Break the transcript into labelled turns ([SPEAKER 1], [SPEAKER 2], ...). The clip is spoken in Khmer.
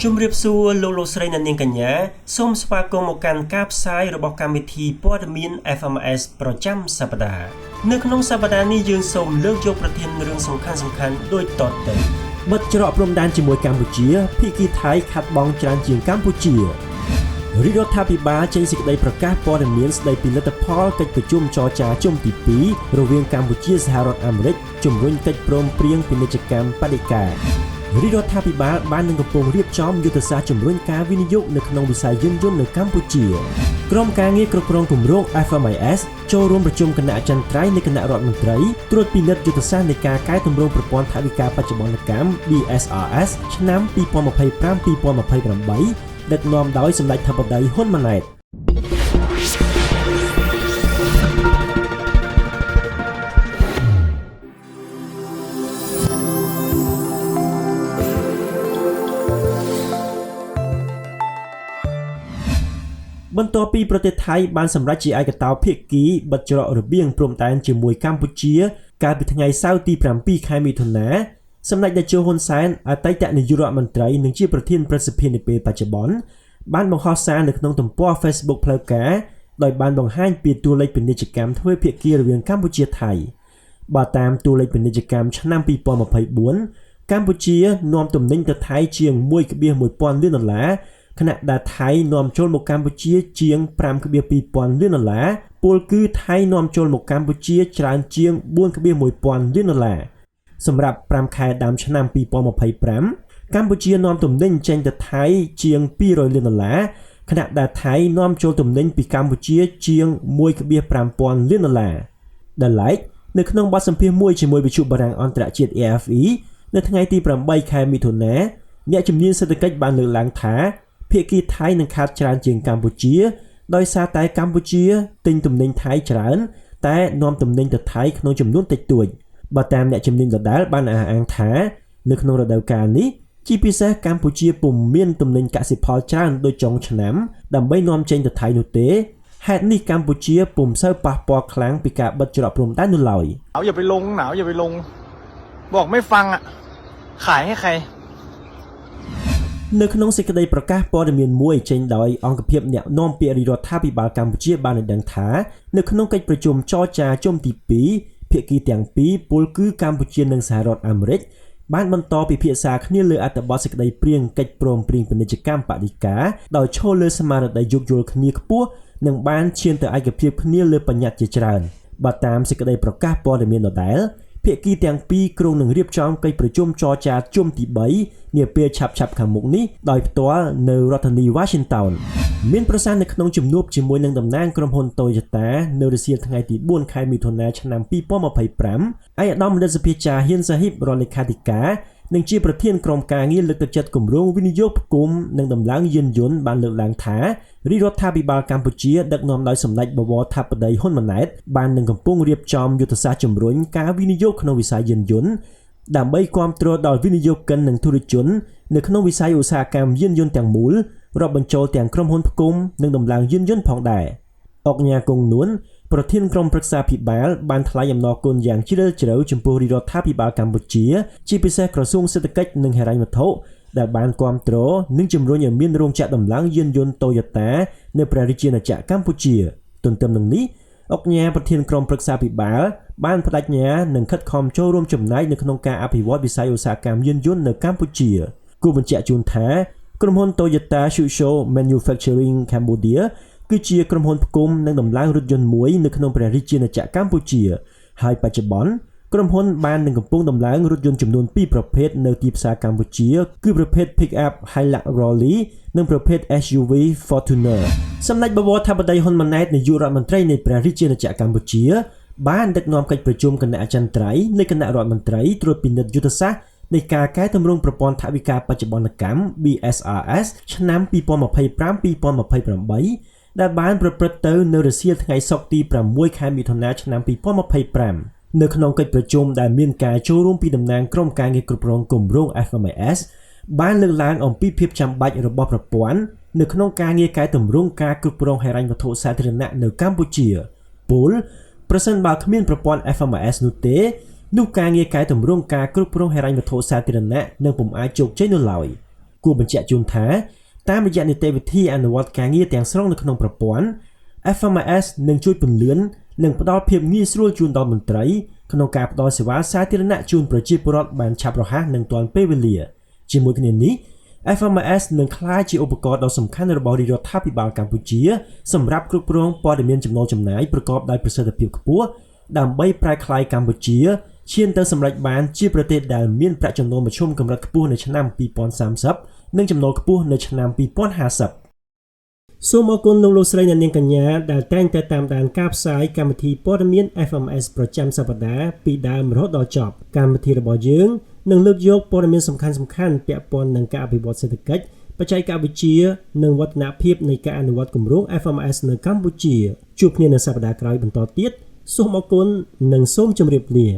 [SPEAKER 1] ជំរាបសួរលោកលោកស្រីអ្នកនាងកញ្ញាសូមស្វាគមន៍មកកាន់ការផ្សាយរបស់កម្មវិធីព័ត៌មាន FMS ប្រចាំសប្តាហ៍នៅក្នុងសប្តាហ៍នេះយើងសូមលើកយកប្រធានរឿងសំខាន់ៗដូចតទៅបិទច្រកព្រំដែនជាមួយកម្ពុជាភាគីថៃខាត់បងច្រើនជាងកម្ពុជារាជរដ្ឋាភិបាលចេញសេចក្តីប្រកាសព័ត៌មានស្តីពីលទ្ធផលកិច្ចប្រជុំចរចាជុំទី2រវាងកម្ពុជាសហរដ្ឋអាមេរិកជំរុញកិច្ចព្រមព្រៀងពាណិជ្ជកម្មបដិការរាជរដ្ឋាភិបាលបាននឹងកំពុងរៀបចំយុទ្ធសាស្ត្រជំរុញការវិនិយោគនៅក្នុងវិស័យយានយន្តនៅកម្ពុជាក្រុមការងារគ្រប់គ្រងគម្រោង FMIS ចូលរួមប្រជុំគណៈអចិន្ត្រៃយ៍នៃគណៈរដ្ឋមន្ត្រីត្រួតពិនិត្យយុទ្ធសាស្ត្រនៃការកែទម្រង់ប្រព័ន្ធថវិកាបច្ចុប្បន្នកម្ម BSRS ឆ្នាំ 2025-2028 ដឹកនាំដោយសម្ដេចធិបតីហ៊ុនម៉ាណែតបន្ទាប់ពីប្រទេសថៃបានសម្រេចជាឯកតោភាគីបិទច្រករបៀងព្រំដែនជាមួយកម្ពុជាកាលពីថ្ងៃសៅរ៍ទី7ខែមិថុនាសម្ដេចតេជោហ៊ុនសែនអតីតនាយករដ្ឋមន្ត្រីនិងជាប្រធានព្រឹទ្ធសភានាពេលបច្ចុប្បន្នបានបង្ហោះសារនៅក្នុងទំព័រ Facebook ផ្លូវការដោយបានបង្ហាញពីតួលេខពាណិជ្ជកម្មទ្វេភាគីរវាងកម្ពុជាថៃបើតាមតួលេខពាណិជ្ជកម្មឆ្នាំ2024កម្ពុជានាំទំនិញទៅថៃជាង 1.1 ពាន់លានដុល្លារខណៈដែលថៃនាំចូលមកកម្ពុជាជាង 5.2 ពាន់លានដុល្លារពលគឺថៃនាំចូលមកកម្ពុជាច្រើនជាង 4.1 ពាន់លានដុល្លារសម្រាប់5ខែដើមឆ្នាំ2025កម្ពុជានាំទំនិញចេញទៅថៃជាង200លានដុល្លារខណៈដែលថៃនាំចូលទំនិញពីកម្ពុជាជាង 1.5 ពាន់លានដុល្លារដែលឡែកនៅក្នុងបទសម្ភាសន៍មួយជាមួយវិទ្យុបារាំងអន្តរជាតិ AFE នៅថ្ងៃទី8ខែមិថុនាអ្នកជំនាញសេដ្ឋកិច្ចបានលើកឡើងថាភាគីថៃនឹងខាតច្រើនជាងកម្ពុជាដោយសារតែកម្ពុជាទិញទំនិញថៃច្រើនតែនាំទំនិញទៅថៃក្នុងចំនួនតិចតួចបើតាមអ្នកជំនាញដដែលបានអះអាងថានៅក្នុងរដូវកាលនេះជាពិសេសកម្ពុជាពុំមានទំនិញកសិផលច្រើនដូចចុងឆ្នាំដើម្បីនាំចេញទៅថៃនោះទេហេតុនេះកម្ពុជាពុំសូវប៉ះពាល់ខ្លាំងពីការបិទច្រកព្រំដែននោះឡើយ
[SPEAKER 2] อย่าไปลงหนาวอย่าไปลงบอกไม่ฟังอ่ะขายให้ใคร
[SPEAKER 1] នៅក្នុងសេចក្តីប្រកាសព័ត៌មានមួយចេញដោយអង្គភាពអ្នកនាំពាក្យរាជរដ្ឋាភិបាលកម្ពុជាបានឲ្យដឹងថានៅក្នុងកិច្ចប្រជុំចរចាជុំទី2ភាគីទាំងពីរពលគឺកម្ពុជានិងសហរដ្ឋអាមេរិកបានបន្តពិភាក្សាគ្នាលើអត្ថបទសេចក្តីព្រាងកិច្ចព្រមព្រៀងពាណិជ្ជកម្មបដិការដោយឈរលើស្មារតីយោគយល់គ្នាខ្ពស់និងបានឈានទៅឯកភាពគ្នាលើបញ្ញត្តិជាច្រើនបើតាមសេចក្តីប្រកាសព័ត៌មានដដែលភាគីទាំងពីរគ្រោងនឹងរៀបចំកិច្ចប្រជុំចរចាជុំទី3នាពេលឆាប់ៗខាងមុខនេះដោយផ្ទាល់នៅរដ្ឋធានី Washington មានប្រសាសន៍នៅក្នុងជំនួបជាមួយនឹងតំណាងក្រុមហ៊ុន Toyota នៅរសៀលថ្ងៃទី4ខែមិថុនាឆ្នាំ2025ឯកឧត្តមបណ្ឌិតសភាចាហ៊ានសាហ៊ីបរដ្ឋលេខាធិការនិងជាប្រធានក្រុមការងារលើកទឹកចិត្តគម្រោងវិនិយោគផ្គុំនិងដំឡើងយានយន្តបានលើកឡើងថារាជរដ្ឋាភិបាលកម្ពុជាដឹកនាំដោយសម្ដេចបវរធិបតីហ៊ុនម៉ាណែតបាននឹងកំពុងរៀបចំយុទ្ធសាស្ត្រជំរុញការវិនិយោគក្នុងវិស័យយានយន្តដើម្បីគាំទ្រដល់វិនិយោគិននិងធុរជននៅក្នុងវិស័យឧស្សាហកម្មយានយន្តទាំងមូលរាប់បញ្ចូលទាំងក្រុមហ៊ុនផ្គុំនិងដំឡើងយានយន្តផងដែរអុកញ៉ាកុងនួនប្រធានក្រុមប្រឹក្សាភិបាលបានថ្លែងអំណរគុណយ៉ាងជ្រាលជ្រៅចំពោះរាជរដ្ឋាភិបាលកម្ពុជាជាពិសេសក្រសួងសេដ្ឋកិច្ចនិងហិរញ្ញវត្ថុដែលបានគាំទ្រនិងជំរុញឲ្យមានរោងចក្រដំឡើងយានយន្ត Toyota នៅព្រះរាជាណាចក្រកម្ពុជាទន្ទឹមនឹងនេះអុកញ៉ាប្រធានក្រុមប្រឹក្សាភិបាលបានបដិញ្ញានិងខិតខំចូលរួមចំណែកនៅក្នុងការអភិវឌ្ឍវិស័យឧស្សាហកម្មយានយន្តនៅកម្ពុជាគូបញ្ជាក់ជូនថាក្រុមហ៊ុន Toyota Tsusho Manufacturing Cambodia គឺជាក្រុមហ៊ុនផ្គុំនិងដំឡើងរថយន្តមួយនៅក្នុងព្រះរាជាណាចក្រកម្ពុជាហើយបច្ចុប្បន្នក្រុមហ៊ុនបាននឹងកំពុងដំឡើងរថយន្តចំនួន2ប្រភេទនៅទីផ្សារកម្ពុជាគឺប្រភេទ Pick-up Hilux Rolly និងប្រភេទ SUV Fortuner សម្ដេចបវរធិបតីហ៊ុនម៉ាណែតនាយករដ្ឋមន្ត្រីនៃព្រះរាជាណាចក្រកម្ពុជាបានដឹកនាំកិច្ចប្រជុំគណៈអចិន្ត្រៃយ៍នៃគណៈរដ្ឋមន្ត្រីត្រួតពិនិត្យយុទ្ធសាស្ត្រនៃការកែទម្រង់ប្រព័ន្ធថវិកាបច្ចុប្បន្នកម្ម BSRS ឆ្នាំ2025-2028ដែលបានប្រព្រឹត្តទៅនៅរសៀលថ្ងៃសុក្រទី6ខែមិថុនាឆ្នាំ2025នៅក្នុងកិច្ចប្រជុំដែលមានការចូលរួមពីតំណាងក្រុមការងារគ្រប់គ្រងគម្រោង FMIS បានលើកឡើងអំពីភាពចាំបាច់របស់ប្រព័ន្ធនៅក្នុងការងារកែទម្រង់ការគ្រប់គ្រងហិរញ្ញវត្ថុសាធារណៈនៅកម្ពុជាពលប្រសិនបើគ្មានប្រព័ន្ធ FMIS នោះទេនោះការងារកែទម្រង់ការគ្រប់គ្រងហិរញ្ញវត្ថុសាធារណៈនឹងពុំអាចជោគជ័យនោះឡើយ។ គួរបញ្ជាក់ជូនថាតាមរយៈនីតិវិធីអនុវត្តការងារទាំងស្រុងនៅក្នុងប្រព័ន្ធ FMIS នឹងជួយពន្លឿននិងផ្ដល់ភាពងាយស្រួលជូនដល់មន្ត្រីក្នុងការផ្ដល់សេវាសាធារណៈជូនប្រជាពលរដ្ឋបានឆាប់រហ័សនិងទាន់ពេលវេលាជាមួយគ្នានេះ FMIS នឹងក្លាយជាឧបករណ៍ដ៏សំខាន់របស់រាជរដ្ឋាភិបាលកម្ពុជាសម្រាប់គ្រប់គ្រងព័ត៌មានចំណូលចំណាយប្រកបដោយប្រសិទ្ធភាពខ្ពស់ដើម្បីប្រែក្លាយកម្ពុជាឈានទៅសម្រេចបានជាប្រទេសដែលមានប្រាក់ចំណូលមធ្យមកម្រិតខ្ពស់នៅឆ្នាំ2030និងចំណូលខ្ពស់នៅឆ្នាំ2050សូមអរគុណលោកលោកស្រីអ្នកនាងកញ្ញាដែលតែងតែតាមដានការផ្សាយកម្មវិធីព័ត៌មាន FMS ប្រចាំសប្តាហ៍ពីដើមរហូតដល់ចប់កម្មវិធីរបស់យើងនឹងលើកយកព័ត៌មានសំខាន់ៗពាក់ព័ន្ធនឹងការអភិវឌ្ឍសេដ្ឋកិច្ចបច្ចេកវិទ្យានិងវឌ្ឍនភាពនៃការអនុវត្តគម្រោង FMS នៅកម្ពុជាជួបគ្នានៅសប្តាហ៍ក្រោយបន្តទៀតសូមអរគុណនិងសូមជម្រាបលា។